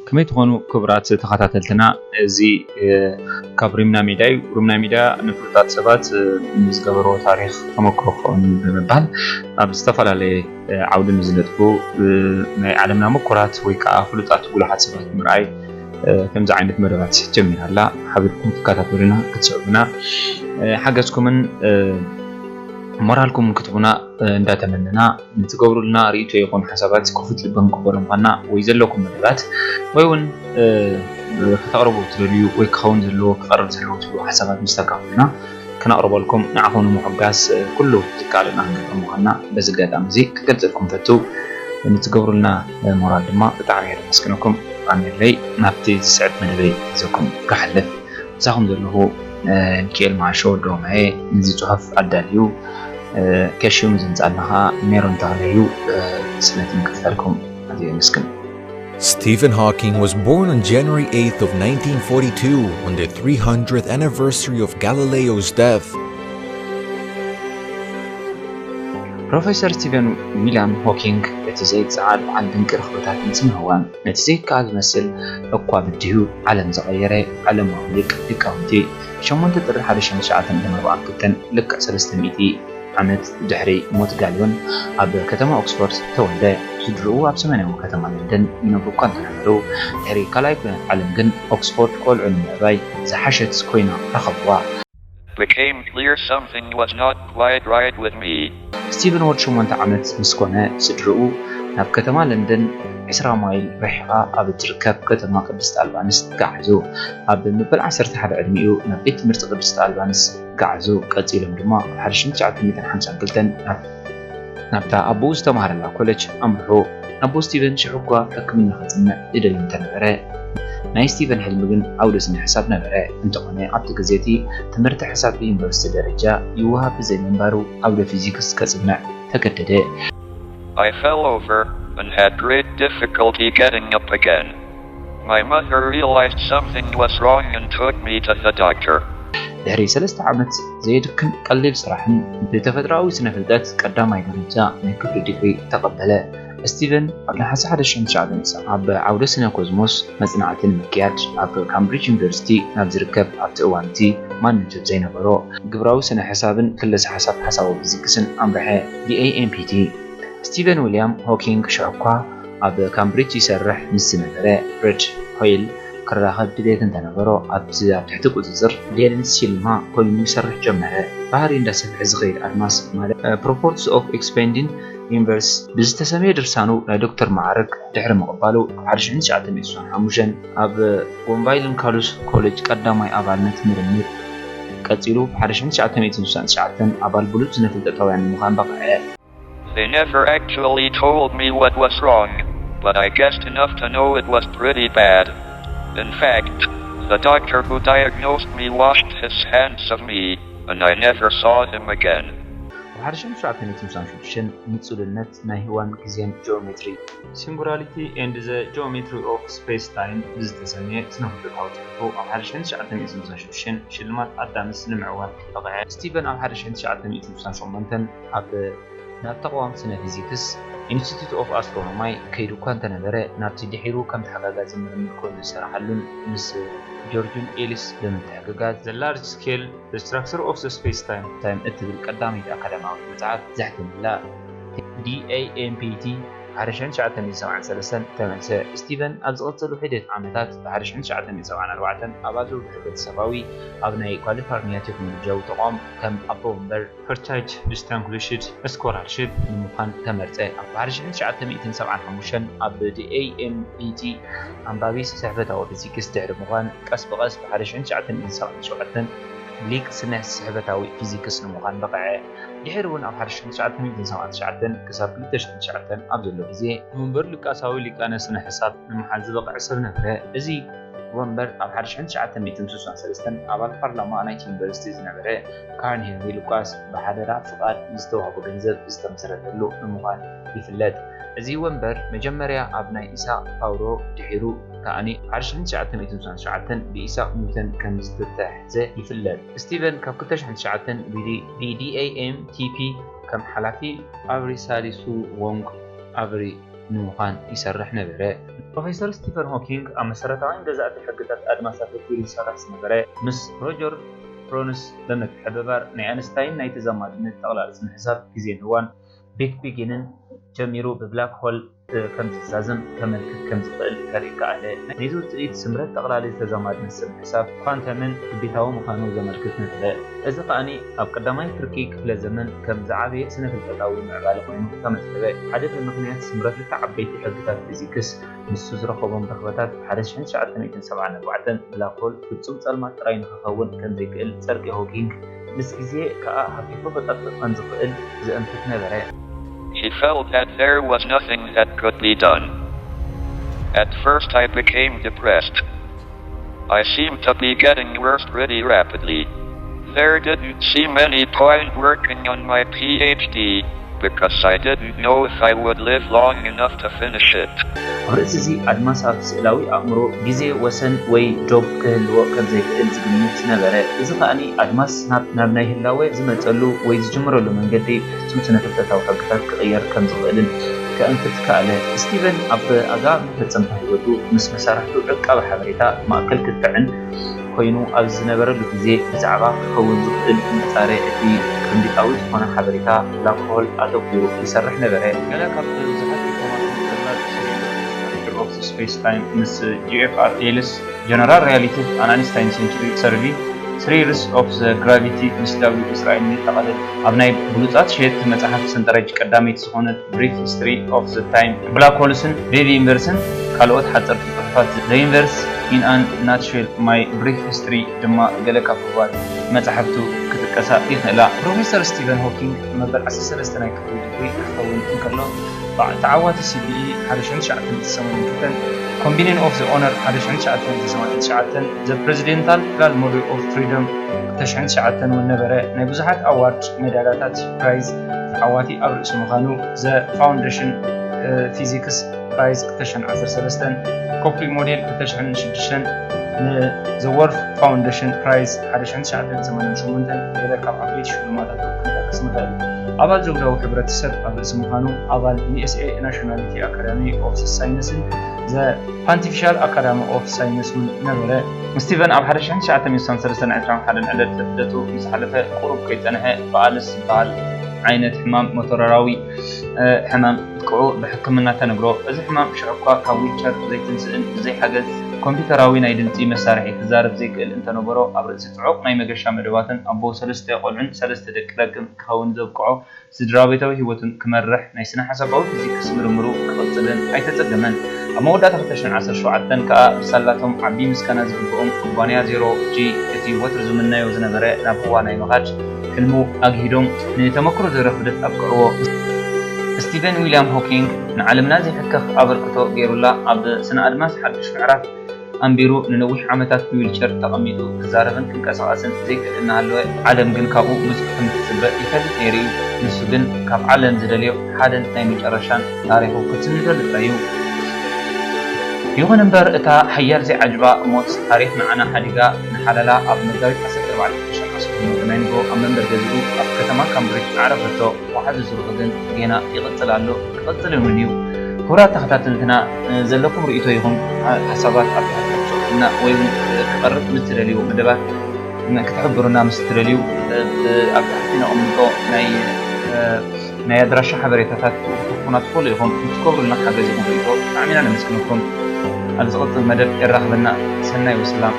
ከመይ ትኾኑ ክቡራት ተኸታተልትና? እዚ ካብ ሪምና ሚድያ እዩ። ሪምና ሚድያ ንፍሉጣት ሰባት ንዝገበርዎ ታሪኽ ተመክሮ ክኸውን ብምባል ኣብ ዝተፈላለየ ዓውዲ ንዝነጥፉ ናይ ዓለምና ምኩራት ወይ ከዓ ፍሉጣት ጉሉሓት ሰባት ምርኣይ ከምዚ ዓይነት መደባት ጀሚራ ኣላ። ሓቢርኩም ክትከታተሉና ክትስዕቡና ሓገዝኩምን ሞራልኩም ክትቡና እንዳተመነና ንትገብሩልና ርእይቶ ይኹን ሓሳባት ክፉት ልቢ ክንቅበሎ ምዃንና ወይ ዘለኩም መደባት ወይ እውን ከተቕርቡ ትደልዩ ወይ ክኸውን ዘለዎ ክቐርብ ዘለዎ ትብሉ ሓሳባት ምስ ተካፍሉና ክነቕርበልኩም ንዓኹም ንምሕጋዝ ኩሉ ዝከኣለና ክንገብር ምዃንና በዚ ኣጋጣሚ እዚ ክገልፀልኩም ፈቱ። ንትገብሩልና ሞራል ድማ ብጣዕሚ እየ ዘመስግነኩም። ኣሜለይ ናብቲ ዝስዕብ መደበይ ሒዘኩም ክሓልፍ ምሳኹም ዘለኹ ሚካኤል ማሾ ድሮማየ። ነዚ ጽሑፍ ኣዳልዩ ቀሺ ዘምጻልና ኸኣ ሜሮን ተኽለ እዩ። ስለ ትምክሕታልኩም ኣዝየ የመስግን። Stephen Hawking was born on January eighth of nineteen forty-two on the three hundredth anniversary of Galileo's death. ፕሮፌሰር ስቲቨን ዊልያም ሆኪንግ እቲ ዘይጸዓድ በዓል ድንቂ ረኽብታትን ስነ ህዋን ነቲ ዘይከኣል ዝመስል እኳ በዲሁ ዓለም ዝቐየረ ዓለማዊ ሊቅ ሊቃውንቲ ሸሞንተ ጥሪ ሓደ ሺሕ ትሽዓተ ሚእትን ኣርባዓን ክልተን ልክዕ ሰለስተ ሚእቲ ዓመት ድሕሪ ሞት ጋሊዮን ኣብ ከተማ ኦክስፎርድ ተወልደ። ስድርኡ ኣብ ሰሜናዊ ከተማ ለንደን ይነብሩ እኳ እንተነበሩ ድሕሪ ካልኣይ ኩናት ዓለም ግን ኦክስፎርድ ቆልዑ ንምዕባይ ዝሓሸት ኮይና ረኸብዋ። Became clear something was not quite right with me. ስቲቨን ወዲ ሸሞንተ ዓመት ምስ ኮነ ስድርኡ ናብ ከተማ ለንደን ዕስራ ማይል ርሒቓ ኣብ እትርከብ ከተማ ቅድስት ኣልባንስ ገዓዙ። ኣብ መበል ዓሰርተ ሓደ ዕድሚኡ ናብ ቤት ትምህርቲ ቅድስት ኣልባንስ ገዓዙ። ቀጺሎም ድማ ኣብ ሓደ ሺሕ ትሽዓተ ሚእትን ሓምሳን ክልተን ናብ ናብታ ኣቦኡ ዝተማሃረላ ኮለጅ ኣምርሑ። ኣቦ ስቲቨን ሽዑ እኳ ሕክምና ከጽንዕ ይደሊ እንተነበረ ናይ ስቲቨን ሕልሚ ግን ዓውደ ስነ ሕሳብ ነበረ። እንተኾነ ኣብቲ ግዜ እቲ ትምህርቲ ሕሳብ ብዩኒቨርሲቲ ደረጃ ይወሃብ ብዘይምንባሩ ዓውደ ፊዚክስ ከጽንዕ ተገደደ። I fell over and had great difficulty getting up again. My mother realized something was wrong and took me to the doctor. ድሕሪ ሰለስተ ዓመት ዘየድክም ቀሊል ስራሕን ብተፈጥሮኣዊ ስነ ፍልጠት ቀዳማይ ደረጃ ናይ ክፍሊ ዲግሪ ተቐበለ። ስቲቨን ኣብ ነሓሰ ሓደ ሺሕ ትሽዓተ ሚእቲ ሰብዓ ኣብ ዓውደ ስነ ኮዝሞስ መጽናዕቲ ንምክያድ ኣብ ካምብሪጅ ዩኒቨርሲቲ ናብ ዝርከብ ኣብቲ እዋን እቲ ማንነት ዘይነበሮ ግብራዊ ስነ ሕሳብን ክለሳ ሓሳብ ሓሳባዊ ፊዚክስን ኣምርሐ። ዲኤኤምፒቲ ስቲቨን ዊልያም ሆኪንግ ሽዑ እኳ ኣብ ካምብሪጅ ይሰርሕ ምስ ዝነበረ ፍሬድ ሆይል ክራኸብ ድሌት እንተነበሮ ኣብቲ ኣብ ትሕቲ ቁጽጽር ዴኒስ ሲልማ ኮይኑ ይሰርሕ ጀመረ። ባህሪ እንዳሰፍሐ ዝኸይድ ኣድማስ ማለት Properties of Expanding Universe ብዝተሰምየ ድርሳኑ ናይ ዶክተር ማዕርግ ድሕሪ ምቕባሉ ኣብ ሓደ ሺሕ ትሽዓተ ሚእቲ ስሳን ሓሙሽተን ኣብ ጎንቫይልን ካሉስ ኮሌጅ ቀዳማይ ኣባልነት ምርምር ቀጺሉ ብ ሓደ ሺሕ ትሽዓተ ሚእቲ ስሳን ትሽዓተን ኣባል ብሉጽ ስነ ፍልጠታውያን ንምዃን በቕዐ። They never actually told me what was wrong, but I guessed enough to know it was pretty bad. In fact, the doctor who diagnosed me washed his hands of me, and I nenever saw him again. ብ ሓደ ሺሕ ትሽዓተ ሚእቲ ስሳን ሽዱሽተን ንጹልነት ናይ ህዋን ግዜን ጂኦሜትሪ Singularity and the Geometry of Space-Time ብዝተሰምየ ስነ ፍልጠታዊ ጽሑፉ ኣብ ሓደ ሺሕ ትሽዓተ ሚእቲ ስሳን ሽዱሽተን ሽልማት ኣዳምስ ንምዕዋት በቕዐ። ስቲቨን ኣብ ሓደ ሺሕ ትሽዓተ ሚእቲ ስሳን ሸሞንተን ኣብ ናብ ተቕዋም ስነ ፊዚክስ ኢንስቲትዩት ኦፍ ኣስትሮኖማይ ከይዱ እኳ እንተነበረ ናብቲ ድሒሩ ከም ተሓጋጋዚ ምርምር ኮይኑ ዝሰርሓሉን ምስ ጆርጁን ኤሊስ ብምትሕግጋዝ The Large Scale The Structure of the Space-Time እትብል ቀዳመይቲ ኣካዳሚያዊት መጽሓፍ ዘሕተመላ ዲኤኤምፒቲ ሓደ ሺሕ ትሽዓተ ሚእቲ ሰብዓን ሰለስተን ተመልሰ። ስቲቨን ኣብ ዝቐጸሉ ሒደት ዓመታት ብ ሓደ ሺሕ ትሽዓተ ሚእቲ ሰብዓን ኣርባዕተን ኣባል ዘውዲ ሕብረተሰባዊ ኣብ ናይ ካሊፎርኒያ ቴክኖሎጂያዊ ተቋም ከም ኣቦ ወንበር Fairchild Distinguished Scholarship ንምዃን ተመርጸ። ኣብ ሓደ ሺሕ ትሽዓተ ሚእትን ሰብዓን ሓሙሽተን ኣብ ዲኤኤምፒቲ ኣንባቢ ስሕበታዊ ፊዚክስ ድሕሪ ምዃን ቀስ ብቐስ ብ ሓደ ሺሕ ትሽዓተ ሚእትን ሰብዓን ሸውዓተን ሊቅ ስነ ስሕበታዊ ፊዚክስ ንምዃን በቕዐ። ድሒሩ እውን ኣብ ሓደ ሺሕ ትሽዓተ ሚእትን ሰብዓን ትሽዓተን ክሳብ ክልተ ሺሕ ትሽዓተን ኣብ ዘሎ ግዜ ንመንበሩ ሉቃሳዊ ሊቃነ ስነ ሕሳብ ንምሓዝ ዝበቕዐ ሰብ ነበረ። እዚ ወንበር ኣብ ሓደ ሺሕ ትሽዓተ ሚእትን ስሳን ሰለስተን ኣባል ፓርላማ ናይቲ ዩኒቨርሲቲ ዝነበረ ካርን ሄንሪ ሉቃስ ብሓደራ ፍቓድ ዝተዋህቦ ገንዘብ ዝተመስረተሉ ንምዃን ይፍለጥ። እዚ ወንበር መጀመርያ ኣብ ናይ ኢሳቕ ፓውሮ ድሒሩ ከኣኒ ሓደ ሺሕ ትሽዓተ ሚእትን ስሳን ትሽዓተን ብኢሳቕ ኒውተን ከም ዝተታሕዘ ይፍለጥ። ስቲቨን ካብ ክልተ ሺሕን ትሽዓተን ብ ዲኤኤምፒቲ ከም ሓላፊ ኣብሪ ሳሊሱ ዎንግ ኣብሪ ንምዃን ይሰርሕ ነበረ። ፕሮፌሰር ስቲፈን ሆኪንግ ኣብ መሰረታውያን ገዛእቲ ሕግታት ኣድማስ ኣተኲሩ ይሰርሕ ዝነበረ፣ ምስ ሮጀር ፕሮንስ ብምትሕብባር ናይ ኣንስታይን ናይ ተዛማድነት ጠቕላሊ ስነ-ሕሳብ ግዜን እዋን፣ ቢግ ቤግን ጀሚሩ ብብላክ ሆል ከም ዝዛዘም ከመልክት ከም ዝኽእል ከርኢ ከኣለ። ናይዚ ውጽኢት ስምረት ጠቕላሊ ተዛማድነት ስነ-ሕሳብ ኳንተምን ግዴታዊ ምዃኑ ዘመልክት ነበረ። እዚ ከኣኒ ኣብ ቀዳማይ ፍርቂ ክፍለ ዘመን ከም ዝዓበየ ስነ-ፍልጠታዊ ምዕባለ ኮይኑ ተመዝገበ። ሓደ እቲ ምኽንያት ስምረት ክልተ ዓበይቲ ሕግታት ፊዚክስ፣ ንሱ ዝረኸቦም ርኽበታት ሓደ ሽሕን ትሽዓተ ሚእትን ሰብዓን ኣርባዕተን ብላክ ሆል ፍጹም ጸልማት ጥራይ ንኽኸውን ከም ዘይክእል ጸርቂ ሆኪንግ ምስ ግዜ ከኣ ሃፊፉ ክጠፍእ ከም ዝኽእል ዘእንፍት ነበረ። He felt that there was nothing that could be done. At first, I became depressed. I seemed to be getting worse pretty rapidly. There didn't seem any point working on my PhD because I didn't know if I would live long enough to finish it. ኣብ ርእሲ እዚ፣ ኣድማስ ኣብ ስእላዊ ኣእምሮ ግዜ ወሰን ወይ ዶብ ክህልዎ ከም ዘይክእል ዝግምት ነበረ። እዚ ከኣኒ ኣድማስ ናብ ናይ ህላወ ዝመጸሉ ወይ ዝጅምረሉ መንገዲ ብፍጹም ስነ-ፍልጠታዊ ሕግታት ክቕየር ከም ዝኽእልን ከእንፍት ከኣለ። ስቲቨን ኣብ ኣጋ መፈጸምታ ህይወቱ ምስ መሳርሕቱ ዕቃበ ሓበሬታ ማእከል ክትዕን ኮይኑ ኣብ ዝነበረሉ ግዜ፣ ብዛዕባ ክኸውን ዝኽእል ምጻረ እቲ ቅንዲታዊ ዝኾነ ሓበሬታ ብላክ ሆል ኣተኲሩ ይሰርሕ ነበረ። ገለ ካብ ብዙሓት ዲፕሎማትን ኦፍ ስፔስ ታይም ምስ ጂ ኤፍ ኣር ኤልስ፣ ጀነራል ሪያሊቲ ኣን ኣንስታይን ሴንቹሪ ሰርቪ፣ ትሪ ሩልስ ኦፍ ዘ ግራቪቲ ምስ ዳብሊው ኢስራኤልን የጠቓልል። ኣብ ናይ ብሉጻት ሸየጥቲ መጽሓፍ ሰንጠረጅ ቀዳመይቲ ዝኾነት ብሪፍ ሂስትሪ ኦፍ ዘ ታይም ብላክ ሆልስን ቤቢ ዩኒቨርስን ካልኦት ሓጸርቲ ጽሑፋት፣ ዘ ዩኒቨርስ ኢን ኣን ናትሼል፣ ማይ ብሪፍ ሂስትሪ ድማ ገለ ካብ ህቡባት መጻሕፍቱ ክጥቀሳ ይኽእላ። ፕሮፌሰር ስቲቨን ሆኪንግ መበል ዓሰርተ ሰለስተ ናይ ክፍሊ ዲግሪ ክኸውን እንከሎ፣ ተዓዋቲ ሲፒኢ ሓደ ሽሕን ትሽዓተ ሚእትን ሰማንያን ክልተን፣ ኮምቢኒን ኦፍ ዘ ኦነር ሓደ ሽሕን ትሽዓተ ሚእትን ሰማንያን ትሽዓተን፣ ዘ ፕሬዚደንታል ፕላል ሞዴል ኦፍ ፍሪደም ክልተ ሽሕን ትሽዓተን እውን ነበረ። ናይ ብዙሓት ኣዋርድ ሜዳልያታት ፕራይዝ ተዓዋቲ ኣብ ርእሲ ምዃኑ፣ ዘ ፋውንዴሽን ፊዚክስ ፕራይዝ ክልተ ሽሕን ዓሰርተ ሰለስተን፣ ኮፕሊ ሞዴል ክልተ ሽሕን ሽዱሽተን፣ ንዘ ዎርፍ ፋውንዴሽን ፕራይዝ ሓደ ሽሕን ትሽዓተ ሚእትን ሰማንያን ሸሞንተን ገለ ካብ ዓበይቲ ሽልማታቱ ክንጠቅስ ንኽእል። ኣባል ዘውዳዊ ሕብረተሰብ ኣብ ርእሲ ምዃኑ፣ ኣባል ዩኤስኤ ናሽናሊቲ ኣካዳሚ ኦፍ ሳይንስን ዘ ፓንቲፊሻል ኣካዳሚ ኦፍ ሳይንስ እውን ነበረ። ስቲቨን ኣብ ሓደ ሽሕን ትሽዓተ ሚእትን ሰለስተን ዕስራን ሓደን ዕለት ልደቱ ምስ ሓለፈ ቁሩብ ከይጸንሐ፣ ብኣልስ ዝበሃል ዓይነት ሕማም፣ ሞቶራዊ ሕማም ምጥቅዑ ብሕክምና ተነግሮ። እዚ ሕማም ሽዑ እኳ ካብ ዊልቸር ዘይትንስእን ብዘይ ሓገዝ ኮምፒዩተራዊ ናይ ድምጺ መሳርሒ ክዛረብ ዘይክእል እንተነበሮ፣ ኣብ ርእሲ ጽዑቕ ናይ መገሻ መደባትን ኣቦ ሰለስተ ቆልዑን ሰለስተ ደቂ ዳግም ክኸውን ዘብቅዖ ስድራቤታዊ ህይወቱን ክመርሕ ናይ ስነ-ሓሳባዊ ፊዚክስ ምርምሩ ክቕጽልን ኣይተጸገመን። ኣብ መወዳእታ ክልተ ሽሕን ዓሰርተ ሸውዓተን ከኣ ብሳላቶም ዓቢ ምስጋና ዝግብኦም ኩባንያ ዜሮ ጂ እቲ ወትሩ ዝምነዮ ዝነበረ ናብ ህዋ ናይ ምኻድ ሕልሙ ኣግሂዶም ንተመክሮ ዙርያ ክብደት ኣብቅዕዎ። ስቲቨን ዊልያም ሆኪንግ ንዓለምና ዘይሕከኽ ኣበርክቶ ገይሩላ፣ ኣብ ስነ ኣድማስ ሓድሽ ምዕራፍ ኣንቢሩ ንነዊሕ ዓመታት ብዊልቸር ተቐሚጡ ክዛረብን ክንቀሳቐስን ዘይክእል እናሃለወ፣ ዓለም ግን ካብኡ ብዙሕ ከም እትጽበ ይፈልጥ ነይሩ እዩ። ንሱ ግን ካብ ዓለም ዝደልዮ ሓደን ናይ መጨረሻን ታሪኹ ክጽንተሉ ጥራይ እዩ። ይኹን እምበር፣ እታ ሓያል ዘይዓጅባ ሞት ታሪኽ ንዓና ሓዲጋ፣ ንሓለላ ኣብ መጋቢት ዓሰርተ ኣርባዕተ ክልተ ሽሕን ዓሰርተ ሸሞንተ ናይ ንግሆ ኣብ መንበሪ ገዝኡ ኣብ ከተማ ካምብሪጅ ኣዕረፈቶ። ወሓዚ ስርሑ ግን ጌና ይቕጽል ኣሎ፣ ክቕጽልን እውን እዩ። ክቡራት ተኸታተልትና፣ ዘለኩም ርእይቶ ይኹን ሓሳባት ኣብ ታሕቲ ክትጽሑፉልና ወይ እውን ክቐርብ ምስ ትደልይዎ መደባት ክትሕብሩና ምስ ትደልዩ፣ ኣብ ታሕቲ ነቐምጦ ናይ ናይ ኣድራሻ ሓበሬታታት ክትጽሕፉና ትኽእሉ ኢኹም። ንትገብሩልና ሓገዝ ይኹን ርእይቶ ብጣዕሚ ኢና ነመስግነኩም። ኣብ ዝቕጽል መደብ የራኽበና። ሰናይ ወሰላም።